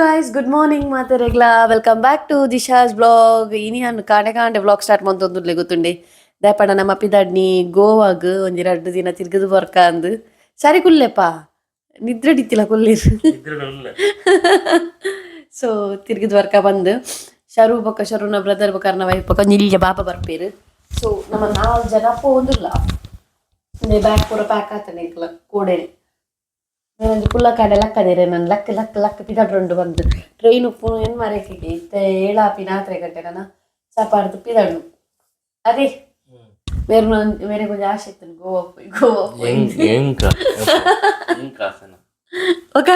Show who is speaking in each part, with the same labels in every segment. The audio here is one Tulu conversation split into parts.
Speaker 1: Guys, good morning ಮಾತೆರೆಗ್ಲಾ. Welcome back to Disha's blog. ಇನಿ ಅನ್ನು ಕಾಂಡೆ ಕಾಂಡೆ ಬ್ಲಾಗ್ ಸ್ಟಾರ್ಟ್ ಮಂತೊಂದುಲ್ಲೆ ಗೊತ್ತುಂಡೆ. ದಾಯೆಪಂಡ ನಮ್ಮ ಪಿದಾಡ್ನಿ ಗೋವಾಗ್ ಒಂಜಿ ರಡ್ಡ್ ದಿನ ತಿರ್ಗದ್ ಬರ್ಕ ಅಂದ್. ಸರಿ ಕುಲ್ಲೆಪ್ಪ, ನಿದ್ರೆ ಡಿತ್ತಿಲ ಕುಲ್ಲೇರು. ಸೊ ತಿರ್ಗದ್ ಬರ್ಕ ಬಂದು ಶರು ಬೊಕ್ಕ ಶರುನ ಬ್ರದರ್ ಬೊಕ್ಕ ಅರ್ನ ವೈಫ್ ಬೊಕ್ಕ ನಿಲ್ಯ ಬಾಪ ಬರ್ಪೇರು. ಸೊ ನಮ್ಮ ನಾಲ್ ಜನ ಪೋಂದುಲ್ಲ. ಬ್ಯಾಗ್ ಪೂರ ಪ್ಯಾಕ್ ಆತನೆ ಎಂಕ್ಲ ಕೋಡೆನೆ. ಒಂಜಿ ಕುಲ್ಲ ಕಾಡೆ ಲಕ್ಕದೇರೆ ನಾನು luck luck luck ಪಿದಡ್ರುಂಡು ಬಂದು ಟ್ರೈನ್ ಉಪ್ಪುನು ಏನ್ ಮರೆಕಿಗೆ ಇತ್ತೆ ಏಳಾಪಿ ನಾತ್ರೆ ಗಂಟೆ ನನ್ನ ಚಾಪಾಡ್ದು ಪಿದಡ್ನು. ಅದೇ ಬೇರೆ ಬೇರೆ ಕೊಂಚ ಆಸೆ ಇತ್ತು ಗೋವಾ ಪೋಯಿ ಗೋವಾ ಪೋಯಿ.
Speaker 2: ಎಂಕ ಆಸನ?
Speaker 1: ಓಕ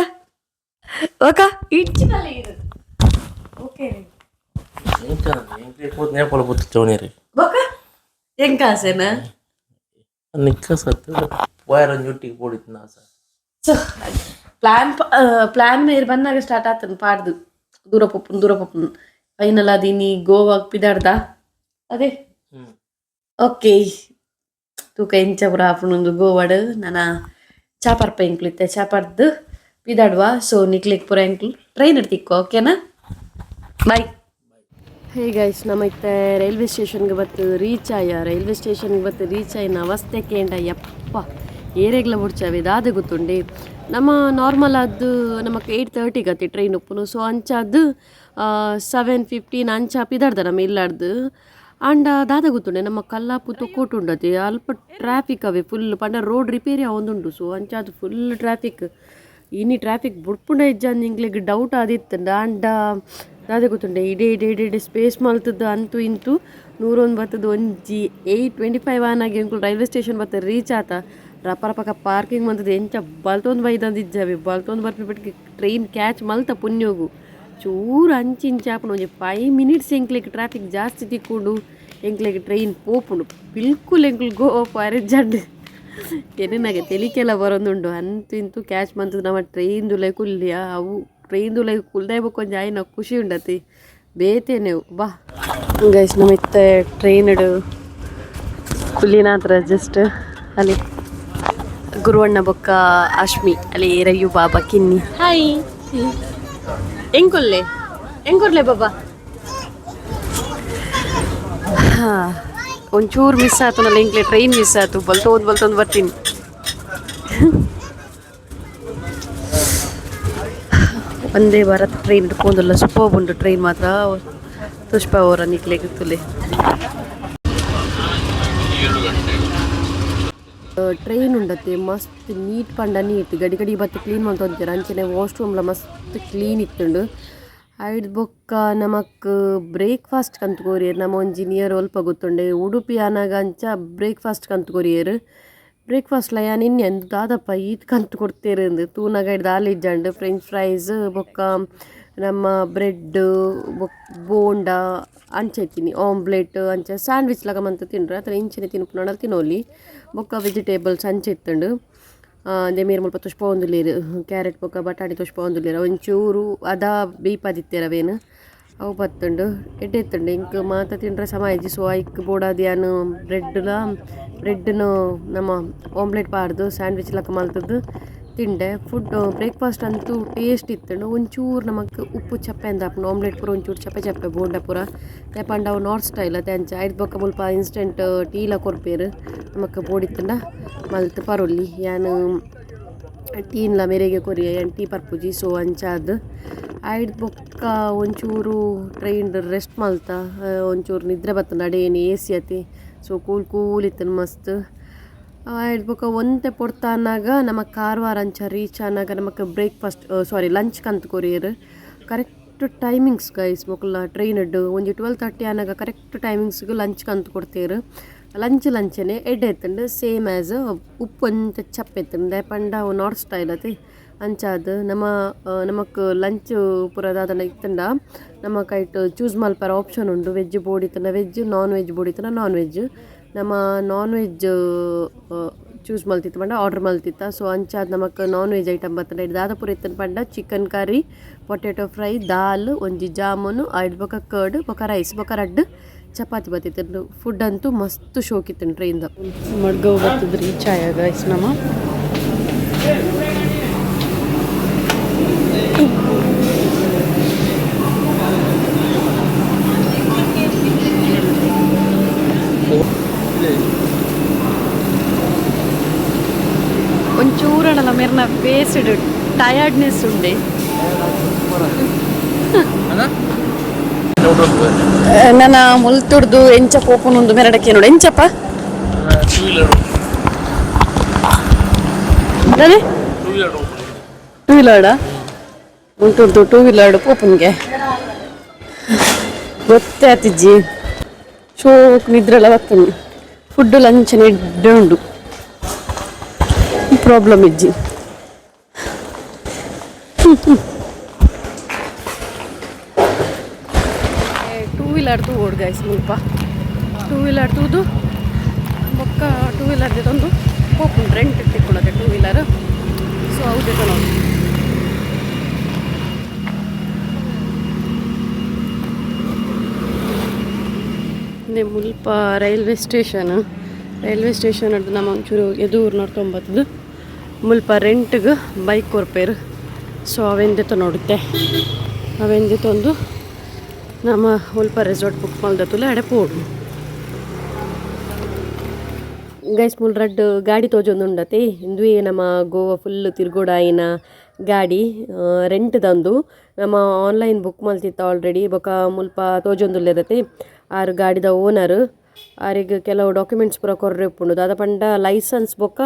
Speaker 1: ಓಕ ಇಡ್ಚಿನಲ್ಲಿ ಇದು ಓಕೆ.
Speaker 2: ಎಂಕ ಎಂಕ ಪೋತ್ ನೇಪಾಳ ಪೋತು ಚೌನೇರಿ.
Speaker 1: ಬೊಕ ಎಂಕ ಆಸೆನಾ?
Speaker 2: ನಿಕ್ಕ ಸತ್ತು ಪೋಯರ ಒಂಜಿ ಪೋಡಿತ್ತು ಆಸ.
Speaker 1: ಸೊ ಪ್ಲಾನ್ ಪ್ಲಾನ್ ಮೇರ್ ಬಂದಾಗ ಸ್ಟಾರ್ಟ್ ಆತನ ಪಾಡ್ದು ದೂರ ಪೊಪ್ಪುನ್ ದೂರ ಪೊಪ್ಪುನ್. ಫೈನಲ್ ಅದಿನಿ ಗೋವಾಗ್ ಪಿದಾಡ್ದ ಅದೇ. ಓಕೆ, ತೂಕ ಎಂಚ ಪೂರ ಆಪುಂಡು ಗೋವಾಡ್. ನನ ಚಾಪರ್ಪ ಎಂಕ್ಲು ಇತ್ತೆ ಚಾಪರ್ದು ಪಿದಾಡ್ವಾ. ಸೊ ನಿಕ್ಲೆಗ್ ಪೂರ ಎಂಕ್ಲು ಟ್ರೈನ್ ತಿಕ್ಕೋ, ಓಕೆನಾ? ಬಾಯ್. ಹೇ ಗೈಸ್, ನಮ್ಮ ಇತ್ತೆ ರೈಲ್ವೆ ಸ್ಟೇಷನ್ಗೆ ಬತ್ತು ರೀಚ್ ಆಯ. ರೈಲ್ವೆ ಸ್ಟೇಷನ್ಗೆ ಬತ್ತು ರೀಚ್ ಆಯಿನ ಅವಸ್ಥೆ ಕೇಂಡ. ಯಪ್ಪ, ಏರೆಗ್ಲ ಬುಡ್ಚಾವೆ ದಾದ ಗೊತ್ತುಂಡೆ. ನಮ್ಮ ನಾರ್ಮಲ್ ಅದು ನಮಕ್ 8:30ಗೆ ಅತಿ ಟ್ರೈನ್ ಉಪ್ಪುನು. ಸೊ ಅಂಚಾದ್ 7:15 ಅಂಚ ಪಿದಾಡ್ದ ನಮ್ಮ ಇಲ್ಲಾಡ್ದು. ಆಂಡ ದಾದ ಗೊತ್ತುಂಡೆ, ನಮ್ಮ ಕಲ್ಲಾಪು ತೊಕ್ಕೋಟು ಉಂಡತಿ ಅಲ್ಪ ಟ್ರಾಫಿಕ್ ಅವೆ ಫುಲ್. ಪಂಡ ರೋಡ್ ರಿಪೇರಿ ಆವೊಂದುಂಡು. ಸೊ ಅಂಚಾದ್ ಫುಲ್ ಟ್ರಾಫಿಕ್. ಇನಿ ಟ್ರಾಫಿಕ್ ಬುಡ್ಪುಂಡ ಇಜ್ಜಂದ್ ಎಂಕ್ಲೆಗ್ ಡೌಟ್ ಆದಿತ್ತುಂಡ. ಆಂಡ ದಾದ ಗೊತ್ತುಂಡೆ, ಇಡೇ ಇಡೇ ಇಡೇ ಇಡೇ ಸ್ಪೇಸ್ ಮಲ್ತದ್ದು ಅಂತು ಇಂತು ನೂರೊಂದು ಬತ್ತದ. ಒಂಜಿ 8:25 ಆನಾಗ ಎಂಕುಲು ರೈಲ್ವೆ ಸ್ಟೇಷನ್ ಬತ್ತ ರೀಚ್ ಆತ. ರಪ ರಪಕ ಪಾರ್ಕಿಂಗ್ ಮಂತದ ಎಂಚ ಬಲ್ತೊಂದು ಬೈದಂದಿಜ್ಜಾವೆ. ಬಲ್ತೊಂದು ಬರ್ಪಿ ಬಿಟ್ಟು ಟ್ರೈನ್ ಕ್ಯಾಚ್ ಮಲ್ತ ಪುಣ್ಯೋಗು. ಚೂರು ಅಂಚಿ ಇಂಚಿ ಆಪುಂಡು. ಒಂಜಿ 5 ಮಿನಿಟ್ಸ್ ಎಂಕ್ಲೆಗ್ ಟ್ರಾಫಿಕ್ ಜಾಸ್ತಿ ತಿಕ್ಕುಂಡು, ಎಂಕ್ಲೆಗ್ ಟ್ರೈನ್ ಪೋಪುಂಡು. ಬಿಲ್ಕುಲ್ ಎಂಕುಲು ಗೋವಾ ಪೋರೆಜ್ಜಂಡ್. ಎನ್ನಿನಾಗ ತೆಲಿಕೆಲ್ಲ ಬರೊಂದುಂಡು. ಅಂತು ಇಂತು ಕ್ಯಾಚ್ ಮಂತದ ನಮ್ಮ ಟ್ರೈನ್ ದುಲೈ ಕುಲ್ಲಿಯ. ಅವು ಟ್ರೈನ್ ದುಲೈ ಕುಲ್ದಾಯ್ ಬೊಕ್ಕ ಒಂಜಿ ಆಯಿನ ಖುಷಿ ಉಂಡತಿ ಬೇತೆನೆ. ಬಾ ಗೈಸ್, ನಮ್ಮ ಇತ್ತೆ ಟ್ರೈನ್ ಕುಲ್ಲಿನಾತ್ರ ಜಸ್ಟ್. ಅಲ್ಲಿ ಗುರುವಣ್ಣ ಬೊಕ್ಕ ಅಶ್ಮಿ, ಅಲ್ಲಿ ರಯ್ಯು ಬಾಬಾ ಕಿನ್ನಿ. ಹಾಯ್, ಎಂಕುಲ್ಲೆ ಎಂಕುರ್ಲೆ ಬಾಬಾ. ಹಾ, ಒಂಚೂರು ಮಿಸ್ ಆಯ್ತು ನಲ್ಲ ಎಂಕ್ಲೆ. ಟ್ರೈನ್ ಮಿಸ್ ಆಯ್ತು. ಬಲ್ತೊಂದು ಬಲ್ತೊಂದು ಬರ್ತೀನಿ. ವಂದೇ ಭಾರತ್ ಟ್ರೈನ್ ಪೋಂದುಲ್ಲ. ಸೂಪರ್ಬ್ ಉಂಡು ಟ್ರೈನ್ ಮಾತ್ರ. ಪುಷ್ಪ ಅವರ ನಿಕ್ಲೆಗ್ ತುಲೆ. ಟ್ರೈನ್ ಉಂಡತೆ ಮಸ್ತ್ ನೀಟ್ ಪಂಡ ನೀಟ್. ಗಡಿ ಗಡಿ ಬತ್ತ್ ಕ್ಲೀನ್ ಮಂತೊಂದಿತ್ತೆರ್. ಅಂಚನೆ ವಾಶ್ ರೂಮ್ಲ ಮಸ್ತ್ ಕ್ಲೀನ್ ಇತ್ತುಂಡು. ಐಡ್ ಬೊಕ್ಕ ನಮಕ್ ಬ್ರೇಕ್ಫಾಸ್ಟ್ ಕಂತ್ ಕೊರಿಯೆರ್. ನಮ ಒಂಜಿ ನಿಯರ್ ಒಲ್ಪ ಗೊತ್ತುಂಡೆ, ಉಡುಪಿ ಆನಗ ಅಂಚ ಬ್ರೇಕ್ಫಾಸ್ಟ್ ಕಂತ್ ಕೊರಿಯೆರ್. ಬ್ರೇಕ್ಫಾಸ್ಟ್ ಲ ಯಾನ್ ಎನ್ನೆ ಅಂದ್ ದಾದಪ್ಪ ಈತ್ ಕಂತ್ ಕೊರ್ತೆರ್ ಅಂದ್. ತೂನಗ ಐಟ್ ದಾಲ ಇಜ್ಜಂಡ್. ಫ್ರೆಂಚ್ ಫ್ರೈಸ್ ಬೊಕ್ಕ ನಮ್ಮ ಬ್ರೆಡ್ ಬೊಕ್ ಬೋಂಡ ಅಂಚ ಇತ್ತಿನಿ, ಆಮ್ಲೆಟ್ ಅಂಚ ಸ್ಯಾಂಡ್ವಿಚ್ ಲಕ ಮಂತ್ ತಿನ್ರೆ ಅತ್ತ್ಂಡ ಇಂಚನೆ ತಿನ್ಪುನಂಡ ತಿನೊಲಿ. ಬೊಕ್ಕ ವೆಜಿಟೇಬಲ್ಸ್ ಅಂಚ ಇತ್ತುಂಡು. ಅಂದೆ ಮೇರ್ ಮುಲ್ಪ ತೋಜ್ಪಾವೊಂದುಲ್ಲೆರ್, ಕ್ಯಾರೆಟ್ ಬೊಕ್ಕ ಬಟಾಣಿ ತೋಜ್ಪಾವೊಂದುಲ್ಲೆರ್. ಒಂಚೂರು ಅದ ಬೇಯ್ಪಾದಿತ್ತೆರ್ ಅವೇನ್. ಅವು ಬತ್ತುಂಡು, ಎಡ್ಡೆ ಇತ್ತುಂಡು. ಎಂಕ್ ಮಾತ ತಿಂಡ್ರೆ ಸಮ ಆಯಿಜಿ. ಸೊ ಐಕ್ ಬೋಡಾದ್ ಯಾನ್ ಬ್ರೆಡ್ಲ ಬ್ರೆಡ್ನು ನಮ್ಮ ಆಮ್ಲೆಟ್ ಪಾಡ್ದು ಸ್ಯಾಂಡ್ವಿಚ್ ಲಕ ಮಲ್ತುದು ತಿಂಡೆ. ಫುಡ್ ಬ್ರೇಕ್ಫಾಸ್ಟ್ ಅಂತೂ ಟೇಸ್ಟ್ ಇತ್ತುಂಡು. ಒಂಚೂರು ನಮಕ್ ಉಪ್ಪು ಚಪ್ಪೆ ಅಂದ್ ಆಪುಂಡು. ಆಮ್ಲೆಟ್ ಪೂರ ಒಂಚೂರು ಚಪ್ಪೆ ಚಪ್ಪೆ, ಬೋಂಡ ಪೂರ. ದಾಯೆ ಪಂಡ ಅವು ನಾರ್ತ್ ಸ್ಟೈಲ್ ಅತೆ ಅಂಚ. ಐರ್ದ್ ಬೊಕ್ಕ ಮುಲ್ಪ ಇನ್ಸ್ಟೆಂಟ್ ಟೀಲ ಕೊರ್ಪೆರ್. ನಮಕ್ ಬೋಡಿತ್ತುಂಡ ಮಲ್ತ್ ಪರೊಲಿ. ಯಾನ್ ಟೀನ್ಲ ಮೆರೆಗೆ ಕೊರಿಯೆ, ಯಾನ್ ಟೀ ಪರ್ಪುಜಿ. ಸೊ ಅಂಚಾದ್ ಐರ್ದ್ ಬೊಕ್ಕ ಒಂಚೂರು ಟ್ರೈನ್ ರೆಸ್ಟ್ ಮಲ್ತ. ಒಂಚೂರು ನಿದ್ರೆ ಬತ್ತುಂಡು. ಅಡೇನೆ ಎ ಸಿ ಅತೆ, ಸೊ ಕೂಲ್ ಕೂಲ್ ಇತ್ತುಂಡು ಮಸ್ತ್. ಐರ್ದ್ ಬೊಕ್ಕ ಒಂತೆ ಪೊರ್ತು ಆನಗ ನಮ ಕಾರವಾರ ಅಂಚ ರೀಚ್ ಆನಗ ನಮಕ್ ಬ್ರೇಕ್ಫಾಸ್ಟ್, ಸಾರಿ, ಲಂಚ್ ಕಂತ್ ಕೊರಿಯೆರ್. ಕರೆಕ್ಟ್ ಟೈಮಿಂಗ್ಸ್ ಗೈಸ್ ಮೊಕಲ್ನ ಟ್ರೈನ್ ಡ್. ಒಂಜಿ 12:30 ಆನಗ ಕರೆಕ್ಟ್ ಟೈಮಿಂಗ್ಸ್ಗ್ ಲಂಚ್ ಕಂತ್ ಕೊಡ್ತೇರ್. ಲಂಚ್ ಲಂಚನೆ ಎಡ್ಡೆ ಇತ್ತುಂಡು. ಸೇಮ್ ಆ್ಯಸ್ ಉಪ್ಪು ಒಂತೆ ಚಪ್ಪೆ ಇತ್ತುಂಡು. ದಾಯೆ ಪಂಡ ಅವು ನಾರ್ತ್ ಸ್ಟೈಲ್ ಅತೆ ಅಂಚಾದ್. ನಮ ನಮಕ್ ಲಂಚ್ ಪೂರ ದಾದನ ಇತ್ತುಂಡ ನಮಕ್ ಐಟ್ ಚೂಸ್ ಮಲ್ಪರೆ ಆಪ್ಷನ್ ಉಂಡು. ವೆಜ್ ಬೋಡಿತ್ತುಂಡ ವೆಜ್, ನಾನ್ ವೆಜ್ ಬೋಡಿತ್ತುಂಡ ನಾನ್ ವೆಜ್. ನಮ ನಾನ್ ವೆಜ್ ಚೂಸ್ ಮಲ್ತಿತ್ತು ಪಂಡ ಆರ್ಡರ್ ಮಲ್ತಿತ್ತ. ಸೊ ಅಂಚಾದ್ ನಮಕ್ ನಾನ್ ವೆಜ್ ಐಟಮ್ ಬತ್ತುಂಡ. ಐಟ್ ದಾದ ಪೂರ ಇತ್ತುಂಡು ಪಂಡ chicken curry, potato fry, dal, ಒಂಜಿ ಜಾಮೂನು, ಐಡ್ ಬೊಕ ಕರ್ಡ್, ಬೊಕ ರೈಸ್, ಬೊಕ ರಡ್ಡ್ ಚಪಾತಿ ಬತ್ತಿತ್ತುಂಡು. ಫುಡ್ ಅಂತೂ ಮಸ್ತ್ ಶೋಕ್ ಇತ್ತುಂಡು ಟ್ರೈನ್ ದ. ಮಡ್ಗವ್ ಬತ್ತುದು ರೀಚ್ ಆಯ ಗೈಸ್ ನಮ. ಒಂಚೂರಣಲ ಮೆರ್ನ ಫೇಸ್ಡ್ ಟಯರ್ಡ್ನೆಸ್ ಉಂಡೆ. ನನ್ನ ಮುಲ್ತುಡ್ದು ಎಂಚ ಪೋಪುನುಂದು ಮೆರಡಕ್ಕೆ ನೋಡು ಎಂಚಪ್ಪ.
Speaker 2: Two wheeler.
Speaker 1: ಅದೇ.
Speaker 2: Two wheeler.
Speaker 1: Two ವೀಲರ್ಡ ಮುಲ್ತುಡ್ದು two wheeler ಪೋಪುನ್ಗೆ ಗೊತ್ತೇ ಆತಿಜ್ಜಿ. ಶೋಕ್ ನಿದ್ರೆಲ್ಲ ಬರ್ತದೆ. ಫುಡ್ ಲಂಚನ ಎಡ್ಡೆ ಉಂಡು, ಪ್ರಾಬ್ಲಮ್ ಇಜ್ಜಿ. ಟೂ ವೀಲರ್ ತೂವೋಡು ಗೈಸ್, ಮುಲ್ಪ ಟೂ ವೀಲರ್ ತೂದು ಬೊಕ್ಕ ಟೂ ವೀಲರ್ ತಂದು ಪೋಪುಂಡು. ರೆಂಟ್ ತಿಕ್ಕೊಳ್ಳೋದೆ two wheeler. So ಹೌದು ನೋಡಿ. ಇಂದೆ ಮುಲ್ಪ railway station. Railway station ಅದು ನಮ್ಮ ಒಂಚೂರು ಎದುರು ನೋಡ್ಕೊಂಬತ್ತದು. ಮುಲ್ಪ ರೆಂಟ್ಗೆ ಬೈಕ್ ಕೊರ್ಪೇರು. ಸೊ ಅವೆಂದೆತ ನೋಡುತ್ತೆ, ಅವೆಂದೆತೊಂದು ನಮ್ಮ ಮುಲ್ಪ ರೆಸಾರ್ಟ್ ಬುಕ್ ಮಲ್ದತ್ತುಲ್ಲ ಅಡೆ ಪೋಡು ಗೈಸ್. ಮುಲ್ ರಡ್ಡ್ ಗಾಡಿ ತೋಜೊಂದುಂಡತೆ. ಇಂದುವೆ ನಮ್ಮ ಗೋವಾ ಫುಲ್ ತಿರ್ಗೋಡಾಯಿನ ಗಾಡಿ ರೆಂಟ್ ದಂದು. ನಮ್ಮ ಆನ್ಲೈನ್ ಬುಕ್ ಮಲ್ತಿತ್ತ ಆಲ್ರೆಡಿ. ಬೊಕ ಮುಲ್ಪ ತೋಜೊಂದುಲ್ಲೆದತೆ ಆರು ಗಾಡಿದ ಓನರ್. ಆರೆಗ್ ಕೆಲವು ಡಾಕ್ಯುಮೆಂಟ್ಸ್ ಪೂರ ಕೊರ್ರೆ ಉಪ್ಪುಂಡು. ದಾದ ಪಂಡ ಲೈಸೆನ್ಸ್ ಬೊಕ್ಕ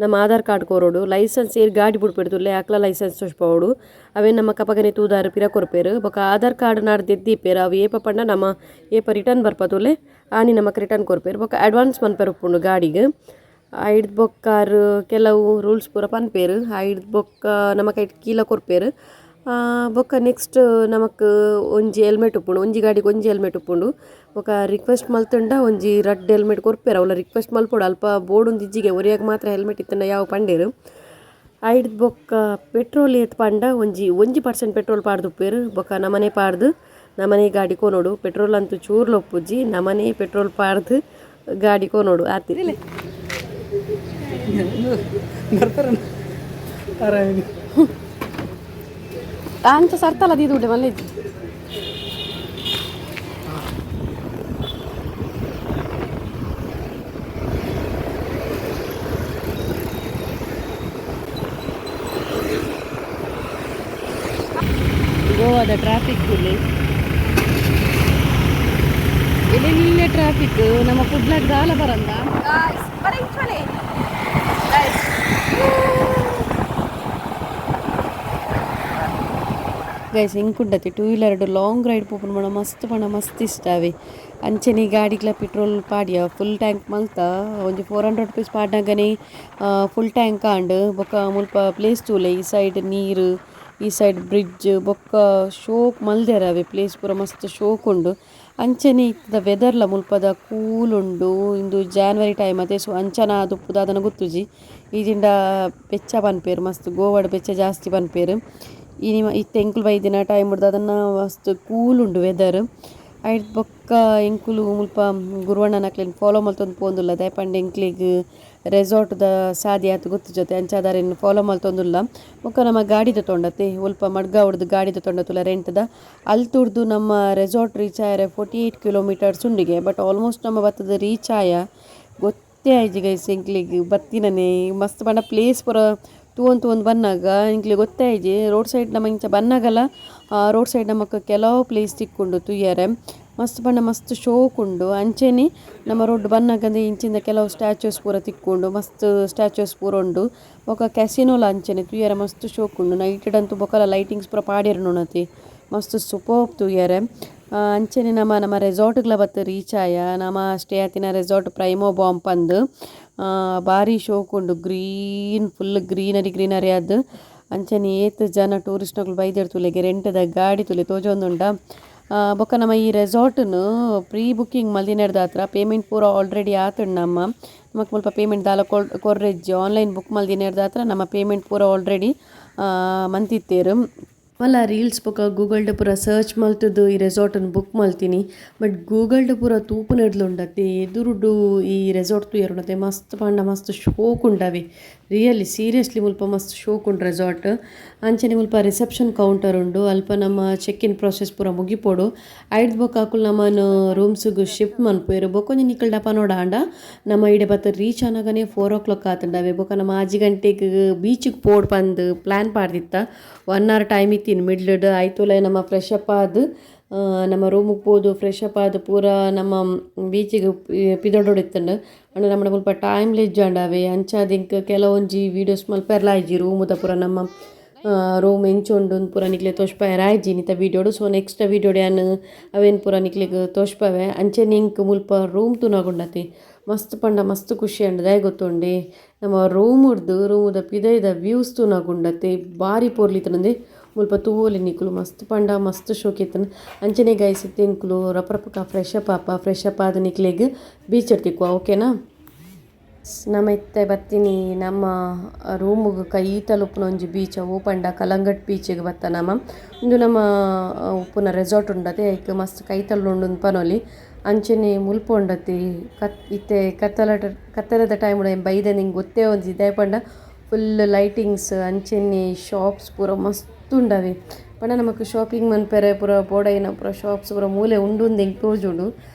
Speaker 1: ನಮ್ಮ ಆಧಾರ್ ಕಾರ್ಡ್ ಕೊರೊಡು. ಲೈಸೆನ್ಸ್ ಏರ್ ಗಾಡಿ ಬುಡ್ಪೆಡ್ದುಲ್ಲೆ ಅಕ್ಲ ಲೈಸೆನ್ಸ್ ತೋಜ್ಪಾವೊಡು. ಅವೇನ್ ನಮ್ಮ ಕಪಗನೆ ತೂದಾರು ಪಿರ ಕೊರ್ಪೆರ್. ಬೊಕ ಆಧಾರ್ ಕಾರ್ಡ್ ನಾಡ್ದೆದ್ದೀಪೆರ್. ಅವು ಏಪ ಪಂಡ ನಮ್ಮ ಏಪ ರಿಟರ್ನ್ ಬರ್ಪತುಲ್ಲೆ ಆನಿ ನಮಕ್ ರಿಟರ್ನ್ ಕೊರ್ಪೆರ್. ಬೊಕ ಅಡ್ವಾನ್ಸ್ ಮನ್ಪೆರ್ ಉಪ್ಪುಂಡು ಗಾಡಿಗ್. ಐಡ್ದ್ ಬೊಕ್ಕ ಆರ್ ಕೆಲವು ರೂಲ್ಸ್ ಪೂರ ಪನ್ಪೆರ್. ಐಡ್ದ್ ಬೊಕ್ಕ ನಮಕ್ ಐಟ್ ಕೀಲ ಕೊರ್ಪೆರ್. ಬೊಕ್ಕ ನೆಕ್ಸ್ಟ್ ನಮಕ್ ಒಂಜಿ ಹೆಲ್ಮೆಟ್ ಉಪ್ಪುಂಡು. ಒಂಜಿ ಗಾಡಿಗ್ ಒಂಜಿ ಹೆಲ್ಮೆಟ್ ಉಪ್ಪುಂಡು. ಬೊಕ ರಿಕ್ವೆಸ್ಟ್ ಮಲ್ತುಂಡ ಒಂಜಿ ರಡ್ಡ್ ಹೆಲ್ಮೆಟ್ ಕೊರ್ಪೆರ್. ಅವ್ಲ ರಿಕ್ವೆಸ್ಟ್ ಮಲ್ಪೊಡು. ಅಲ್ಪ ಬೋರ್ಡ್ ಒಂಜಿ ಇಜ್ಜಿಗೆ, ಒರಿಯಗ್ ಮಾತ್ರ ಹೆಲ್ಮೆಟ್ ಇತ್ತುಂಡ ಯಾವು ಪಂಡೆರ್. ಐಡ್ದ್ ಬೊಕ್ಕ ಪೆಟ್ರೋಲ್ ಏತ್ ಪಂಡ ಒಂಜಿ 1% ಪೆಟ್ರೋಲ್ ಪಾಡ್ದುಪ್ಪೆರ್. ಬೊಕ್ಕ ನಮನೆ ಪಾಡ್ದು ನಮನೆ ಗಾಡಿ ಕೊನೊಡು. ಪೆಟ್ರೋಲ್ ಅಂತೂ ಚೂರ್ಲ ಉಪ್ಪುಜಿ. ನಮನೆ ಪೆಟ್ರೋಲ್ ಪಾಡ್ದು ಗಾಡಿ ಕೊನೊಡು ಆತೆ.
Speaker 2: ಬರ್ತಾರೆ.
Speaker 1: ಅಂಚ ಸರ್ತಲ್ಲ ದೀದುಂಡೆ ಮಲ್ಲ. ಗೋವಾದ ಟ್ರಾಫಿಕ್ ಇಲ್ಲಿ ಎಲ್ಲೆಲ್ಲೇ ಟ್ರಾಫಿಕ್. ನಮ್ಮ ಕುಡ್ಲಾಗ ದಾಲ ಬರಂದ. ಗೈಸ್, ಇಂಕುಂಡತಿ two wheeler long ride ಪೋಪುನ ಪಂಡ ಮಸ್ತ್ ಪಂಡ ಮಸ್ತ್ ಇಷ್ಟ ಅವೆ. ಅಂಚನೆ ಗಾಡಿಗ್ಲ ಪೆಟ್ರೋಲ್ ಪಾಡ್ಯ, ಫುಲ್ ಟ್ಯಾಂಕ್ ಮಲ್ತ. ಒಂಜಿ ₹400 ಪಾಡ್ನಗನೆ ಫುಲ್ ಟ್ಯಾಂಕ್ ಆಂಡ್. ಬೊಕ ಮುಲ್ಪ ಪ್ಲೇಸ್ ತೂಲೆ. ಈ ಸೈಡ್ ನೀರು, ಈ ಸೈಡ್ ಬ್ರಿಡ್ಜ್, ಬೊಕ್ಕ ಶೋಕ್ ಮಲ್ದೆರ್. ಅವೆ ಪ್ಲೇಸ್ ಪೂರ ಮಸ್ತ್ ಶೋಕ್ ಉಂಡು. ಅಂಚನೆ ಇತ್ತದ ವೆದರ್ಲ ಮುಲ್ಪದ ಕೂಲ್ ಉಂಡು. ಇಂದು ಜಾನ್ವರಿ ಟೈಮ್ ಅತೆ, ಸೊ ಅಂಚನ ದುಪ್ಪು ದಾದನ ಗೊತ್ತುಜಿ. ಈಜಿಂಡ ಬೆಚ್ಚ ಪನ್ಪೆರ್, ಮಸ್ತ್ ಗೋವಾಡ್ ಬೆಚ್ಚ ಜಾಸ್ತಿ ಪನ್ಪೆರ್. ಇನಿ ಇತ್ತೆ ಎಂಕುಲು ಬೈದಿನ ಟೈಮ್ ಅದನ್ನ ಮಸ್ತ್ ಕೂಲ್ ಉಂಡು ವೆದರ್. ಐಟ್ ಬೊಕ್ಕ ಎಂಕುಲು ಮುಲ್ಪ ಗುರುವಣ್ಣನಕ್ಲೆನ್ ಫಾಲೋ ಮಲ್ತೊಂದು ಪೋಂದುಲ್ಲ. ದಾಯೆ ಪಂಡ ಎಂಕ್ಲೆಗ್ ರೆಸಾರ್ಟ್ದ ಸಾದಿ ಆತ್ ಗೊತ್ತುಜತೆ, ಅಂಚಾದ್ ಅರೆನ್ ಫಾಲೋ ಮಲ್ತೊಂದುಲ್ಲ. ಬೊಕ್ಕ ನಮ್ಮ ಗಾಡಿ ದೆತೊಂಡತೆ, ಒಲ್ಪ ಮಡ್ಗಾವಡ್ದು ಗಾಡಿ ದೆತೊಂಡತುಲ್ಲ ರೆಂಟ್ದ. ಅಲ್ತುರ್ದು ನಮ್ಮ ರೆಸಾರ್ಟ್ ರೀಚ್ ಆಯರೆ 48 ಕಿಲೋಮೀಟರ್ಸ್ ಉಂಡಿಗೆ. ಬಟ್ ಆಲ್ಮೋಸ್ಟ್ ನಮ್ಮ ಬತ್ತದ ರೀಚ್ ಆಯ. ಗೊತ್ತೇ ಆಯ್ಜಿ ಗೈಸ್ ಎಂಕ್ಲೆಗ್ ಬತ್ತಿನನೆ. ಮಸ್ತ್ ಪಂಡ ಪ್ಲೇಸ್ ಪೂರ ತೂವೊಂದು ತೂವೊಂದು ಬನ್ನಗ ಎಂಕ್ಲೆಗ್ ಗೊತ್ತೇ ಆಯ್ಜಿ. ರೋಡ್ ಸೈಡ್ ನಮ ಇಂಚ ಬನ್ನಗಲ ರೋಡ್ ಸೈಡ್ ನಮಕ್ ಕೆಲವು ಪ್ಲೇಸ್ ತಿಕ್ಕುಂಡು ತೂಯರೆ. ಮಸ್ತ್ ಪಂಡ ಮಸ್ತ್ ಶೋಕ್ ಉಂಡು. ಅಂಚೆನೆ ನಮ್ಮ ರೋಡ್ ಬನ್ನಗ ಇಂಚಿಂದ ಕೆಲವು ಸ್ಟ್ಯಾಚ್ಯೂಸ್ ಪೂರ ತಿಕ್ಕುಂಡು. ಮಸ್ತ್ ಸ್ಟ್ಯಾಚ್ಯೂಸ್ ಪೂರ ಉಂಡು. ಬೊಕ ಕ್ಯಾಸಿನೋಲ ಅಂಚೆನೆ ತೂಯರೆ ಮಸ್ತ್ ಶೋಕ್ ಉಂಡು. ನೈಟ್ ಅಂತು ಬೊಕಲ ಲೈಟಿಂಗ್ಸ್ ಪೂರ ಪಾಡ್ಯೆರ್ ನೊನತಿ, ಮಸ್ತ್ ಸೂಪರ್ಬ್ ತೂಯರೆ. ಅಂಚೆನೆ ನಮ್ಮ ನಮ್ಮ ರೆಸಾರ್ಟ್ಗ್ಲ ಬತ್ತ್ ರೀಚ್ ಆಯ. ನಮ ಸ್ಟೇ ಆತಿನ ರೆಸಾರ್ಟ್ ಪ್ರೈಮೋ ಬಾಂಬ್ ಪಂದ್. ಬಾರಿ ಶೋಕ್ ಉಂಡು. Green, full greenery greenery ಆದ್. ಅಂಚನೆ ಏತ್ ಜನ ಟೂರಿಸ್ಟ್ನಕುಲು ಬೈದೆರ್ ತೂಲೆಗೆ. ರೆಂಟ್ದ ಗಾಡಿ ತೂಲೆ ತೋಜೊಂದುಂಡ. ಬೊಕ್ಕ ನಮ್ಮ ಈ ರೆಸಾರ್ಟ್ನು ಪ್ರೀ ಬುಕ್ಕಿಂಗ್ ಮಲ್ದಿನೆಡ್ದಾತ್ರ ಪೇಮೆಂಟ್ ಪೂರ ಆಲ್ರೆಡಿ ಆತುಂಡು. ನಮ್ಮ ನಮಕ್ ಮುಲ್ಪ ಪೇಮೆಂಟ್ ದಾಲ ಕೊರ್ರೆಜ್ಜಿ. ಆನ್ಲೈನ್ ಬುಕ್ ಮಲ್ದಿನೆಡ್ದಾತ್ರ ನಮ್ಮ ಪೇಮೆಂಟ್ ಪೂರ ಆಲ್ರೆಡಿ ಮಂತಿತ್ತೆರ್. ಮಲ್ಲ ರೀಲ್ಸ್ ಬೊಕ ಗೂಗಲ್ಡ್ ಪೂರ ಸರ್ಚ್ ಮಲ್ತುದು ಈ ರೆಸಾರ್ಟ್ ಬುಕ್ ಮಲ್ತಿನಿ. ಬಟ್ ಗೂಗಲ್ಡ್ ಪೂರ ತೂಪುನೆಡ್ದ್ ಉಂಡತೆ ಎದುರುಡು ಈ ರೆಸಾರ್ಟ್ ತೂಯೆರುಂಡತೆ ಮಸ್ತ್ ಪಂಡ ಮಸ್ತ್ ಶೋಕ್ ಉಂಡವೆ. ರಿಯಲಿ ಸೀರಿಯಸ್ಲಿ ಮುಲ್ಪ ಮಸ್ತ್ ಶೋಕ್ ಉಂಡು ರೆಸಾರ್ಟ್. ಅಂಚನೆ ಮುಲ್ಪ ರಿಸೆಪ್ಷನ್ ಕೌಂಟರ್ ಉಂಡು. ಅಲ್ಪ ನಮ್ಮ check in process ಪೂರ ಮುಗಿಪೊಡು. ಐಡ್ದ್ ಬೊಕ ಅಕುಲು ನಮನ್ ರೂಮ್ಸ್ ಗ್ ಶಿಫ್ಟ್ ಮನ್ಪುವೆರ್. ಬೊಕೊಂಜಿ ನಿಕಲ್ಡ ಪನೊಡಾಂಡ ನಮ್ಮ ಇಡೆ ಬತ್ತ್ ರೀಚ್ ಆನಗನೆ 4 o'clock ಆತುಂಡವೆ. ಬೊಕ ನಮ 6 ಗಂಟೆಗ್ ಬೀಚ್ ಗ್ ಪೋಡ್ ಪಂದ್ ಪ್ಲಾನ್ ಪಾಡ್ದಿತ್ತ. 1 hour time ಇತ್ತಿನ ಮಿಡ್ಲ್ ಡ್ ಐತೋಲೆ ನಮ್ಮ ಫ್ರೆಶ್ ಅಪ್ ಆದ್ ನಮ್ಮ ರೂಮ್ ಪೋದು ಫ್ರೆಶ್ ಅಪ್ ಆದ್ ಪೂರ ನಮ್ಮ ಬೀಚಿಗ್ ಪಿದಡೊಡು ಇತ್ತುಂಡು. ಆಂಡ ನಮ್ಮಡ ಮುಲ್ಪ ಟೈಮ್ ಇಜ್ಜಾಂಡವೆ. ಅಂಚಾದ್ ಎಂಕ್ ಕೆಲವೊಂಜಿ ವೀಡಿಯೋಸ್ ಮಲ್ಪೆರ್ಲ ಆಯ್ಜಿ ರೂಮುದ ಪೂರ ನಮ್ಮ ರೂಮ್ ಎಂಚ ಉಂಡು ಪೂರ ನಿಕ್ಲೆ ತೋಜ್ಪಾಯೆರೆ ಆಯ್ಜಿ ಇನಿತ ವೀಡಿಯೋಡು. ಸೊ ನೆಕ್ಸ್ಟ್ ವೀಡಿಯೋಡು ಯಾನ್ ಅವೇನ್ ಪೂರ ನಿಕ್ಲೆಗ್ ತೋಜ್ಪಾವೆ. ಅಂಚನೆ ಎಂಕ್ ಮುಲ್ಪ ರೂಮ್ ತೂನಗ ಮಸ್ತ್ ಪಂಡ ಮಸ್ತ್ ಖುಷಿ ಆಂಡ್. ದಾಯೆ ಗೊತ್ತುಂಡೆ ನಮ್ಮ ರೂಮುರ್ದು ರೂಮುದ ಪಿದಯ್ದ ವ್ಯೂಸ್ ತೂನಗ ಉಂಡತೆ ಬಾರಿ ಪೊರ್ಲು ಇತ್ತುಂಡು. ಮುಲ್ಪ ತೂವೊಲಿ ನಿಕುಲು ಮಸ್ತ್ ಪಂಡ ಮಸ್ತ್ ಶೋಕು ಇತ್ತುಂಡು. ಅಂಚನೆ ಗೈಸ್ ಇತ್ತೆ ಎಂಕುಲು ರಪ ರಪಕ ಫ್ರೆಶ್ ಅಪ್ ಆಪ. ಫ್ರೆಶ್ ಅಪ್ ಆದ್ ನಿಕ್ಲೆಗ್ ಬೀಚ್ ತಿಕ್ಕುವ ಓಕೆನಾ. ನಮ ಇತ್ತೆ ಬತ್ತಿನಿ ನಮ್ಮ ರೂಮುಗು ಕೈತಲ್ ಉಪ್ಪುನ ಒಂಜಿ ಬೀಚ್ ಅವು ಪಂಡ ಕಲಂಗಟ್ ಬೀಚಿಗೆ ಬತ್ತ ನಮ. ಉಂದು ನಮ್ಮ ಉಪ್ಪುನ ರೆಸಾರ್ಟ್ ಉಂಡತೆ ಐಕ್ ಮಸ್ತ್ ಕೈತಲ್ ಉಂಡು ಪನೊಲಿ. ಅಂಚನೆ ಮುಲ್ಪ ಉಂಡತೆ ಇತ್ತೆ ಕತ್ತಲದ ಟೈಮ್ ಬೈದ ನಿಂಗೆ ಗೊತ್ತೇ ಒಂಜಿ ದಾಯೆ ಪಂಡ ಫುಲ್ ಲೈಟಿಂಗ್ಸ್ ಅಂಚನೆ ಶಾಪ್ಸ್ ಪೂರ ಮಸ್ತ್ ಉಂಡವೆ. ಪಂಡ ನಮಕ್ ಶಾಪಿಂಗ್ ಮನ್ಪೆರೆ ಪೂರ ಬೋಡಾಯಿನ ಪೂರ ಶಾಪ್ಸ್ ಪೂರ ಮೂಲೆ ಉಂಡು ಉಂದು ಎಂಕ್ ತೋಜುಂಡು.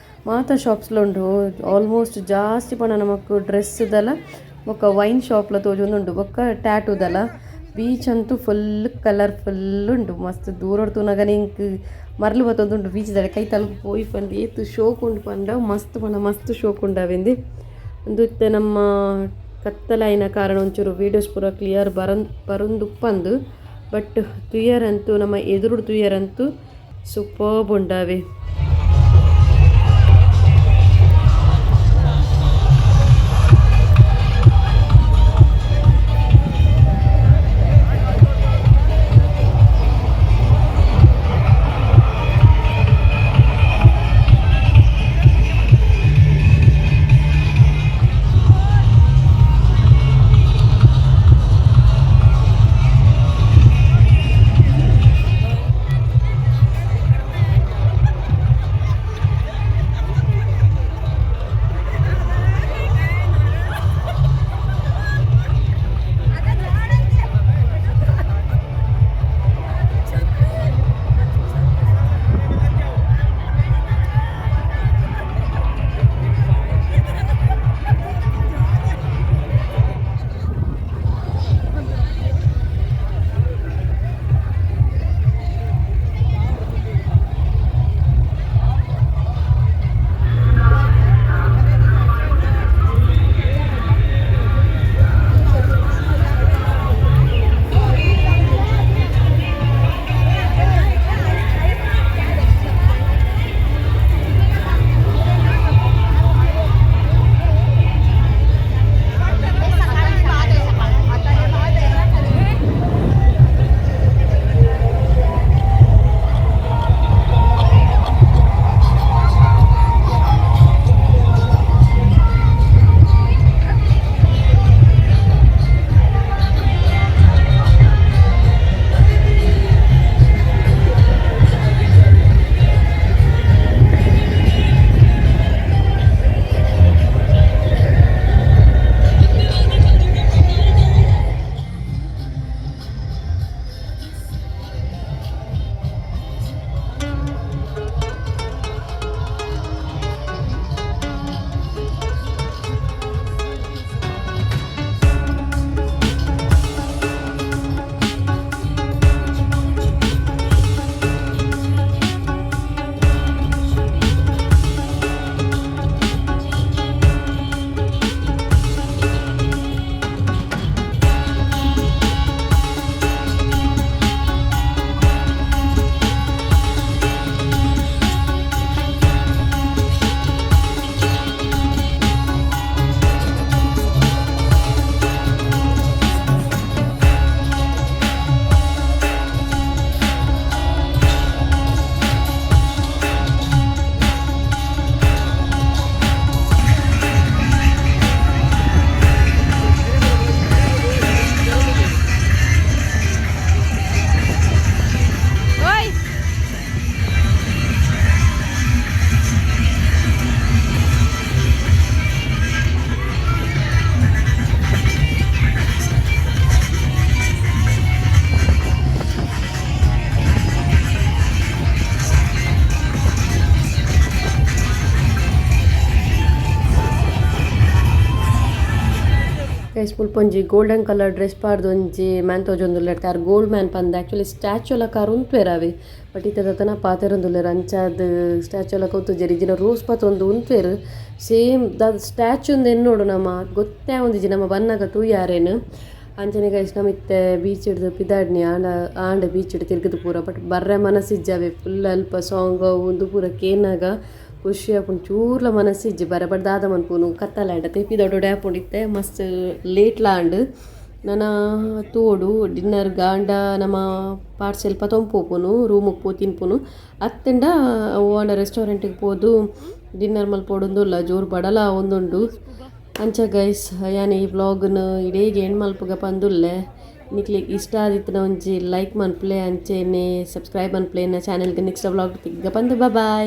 Speaker 1: ಮಾತ ಶಾಪ್ಸ್ಲ ಉಂಡು ಆಲ್ಮೋಸ್ಟ್ ಜಾಸ್ತಿ ಪಂಡ ನಮಕ್ ಡ್ರೆಸ್ ದಲ ಬೊಕ ವೈನ್ ಶಾಪ್ಲ ತೋಜೊಂದುಂಡು ಬೊಕ ಟ್ಯಾಟೂದಲ. ಬೀಚ್ ಅಂತೂ ಫುಲ್ ಕಲರ್ಫುಲ್ ಉಂಡು. ಮಸ್ತ್ ದೂರಡ್ ತೂನಗನೆ ಎಂಕ್ ಮರ್ಲ್ ಬತ್ತೊಂದುಂಡು ಬೀಚ್ ದ ಕೈತಲ್ ಪೋಯಿ ಪಂದ್ ಏತ್ ಶೋಕ್ ಉಂಡು ಪಂಡ ಮಸ್ತ್ ಪಂಡ ಮಸ್ತ್ ಶೋಕ್ ಉಂಡು ಅವೆಂದು. ಉಂದು ಇತ್ತೆ ನಮ್ಮ ಕತ್ತಲಾಯಿನ ಕಾರಣ ಒಂಚೂರು ವೀಡಿಯೋಸ್ ಪೂರ ಕ್ಲಿಯರ್ ಬರೊಂದುಪ್ಪಂದು. ಬಟ್ ತೂಯರಂತೂ ನಮ್ಮ ಎದುರುಡು ತೂಯರಂತೂ ಸೂಪರ್ಬ್ ಉಂಡಾವೆ. ಗೈಸ್, ಮುಲ್ಪ ಒಂಜಿ ಗೋಲ್ಡನ್ ಕಲರ್ ಡ್ರೆಸ್ ಪಾಡ್ದ್ ಒಂಜಿ ಮ್ಯಾನ್ ತೋಜೊಂದುಲ್ಲೆರ್. ಆರ್ ಗೋಲ್ಡ್ ಮ್ಯಾನ್ ಪಂದ್. ಆಕ್ಚುಲಿ ಸ್ಟ್ಯಾಚು ಲಕ ಆರ್ ಉಂತುವೆರ್ ಅವೆ, ಬಟ್ ಇತ್ತೆ ದಾದನ ಪಾತೆರೊಂದುಲ್ಲೆರ್, ಅಂಚಾದ್ ಸ್ಟ್ಯಾಚು ಲಕ ಉಂತುಜೆರ್. ಇಜ್ಜಿಂಡ ರೋಸ್ ಪತೊಂದು ಉಂತುವೆರ್. ಸೇಮ್ ದಾದ ಸ್ಟ್ಯಾಚು ಇಂದ್ ಎನ್ನೋಡು ನಮ, ಗೊತ್ತೇ ಆವೊಂದಿಜ್ಜಿ ನಮ ಬನ್ನಗ ತೂಯಾರೇನ್. ಅಂಚನೆ ಗೈಸ್, ನಮ ಇತ್ತೆ ಬೀಚ್ ಡ್ದ್ ಪಿದಾಡ್ನಿ ಆಂಡ ಆಂಡ್ ಬೀಚ್ ತಿರ್ಗದ ಪೂರ. ಬಟ್ ಬರ್ರೆ ಮನಸ್ಸಿಜ್ಜವೆ. ಫುಲ್ ಅಲ್ಪ ಸಾಂಗ್ ಉಂದು ಪೂರ ಕೇನಾಗ ಖುಷಿ ಆಪುಂಡು. ಚೂರ್ಲ ಮನಸ್ಸಿಜ್ಜಿ ಬರ. ಬಟ್ ದಾದ ಮನ್ಪುನು, ಕತ್ತಲೆ ಪಿದಡೊಡೆ ಆಪುಂಡು. ಇತ್ತೆ ಮಸ್ತ್ ಲೇಟ್ಲ ಆಂಡ್. ನನ ತೂವೊಡು, ಡಿನ್ನರ್ ಗಾಂಡ ನಮ ಪಾರ್ಸೆಲ್ ಪತೊಂದು ಪೋಪುನು, ರೂಮುಗ್ ಪೋ ತಿನ್ಪುನು, ಅತ್ತುಂಡ ಓ ರೆಸ್ಟೋರೆಂಟಿಗೆ ಪೋದು ಡಿನ್ನರ್ ಮಲ್ಪೊಡುಂದುಲ್ಲ. ಜೋರು ಬಡಲ ಆವೊಂದುಂಡು. ಅಂಚ ಗೈಸ್, ಯಾನ್ ಈ ವ್ಲಾಗ್ನು ಇಡೀ ಎಂಡ್ ಮಲ್ಪುಗ ಪಂದುಲ್ಲೆ. ನಿಕ್ಲೆಗ್ ಇಷ್ಟ ಆದಿತ್ತಿನ ಒಂಜಿ ಲೈಕ್ ಮನ್ಪುಲೆ, ಅಂಚೆನೆ ಸಬ್ಸ್ಕ್ರೈಬ್ ಮನ್ಪುಲೆ ಎನ್ನ ಚಾನೆಲ್ಗೆ. ನೆಕ್ಸ್ಟ್ ವ್ಲಾಗ್ ತಿಕ್ಕ ಪಂದು, ಬಾಯ್.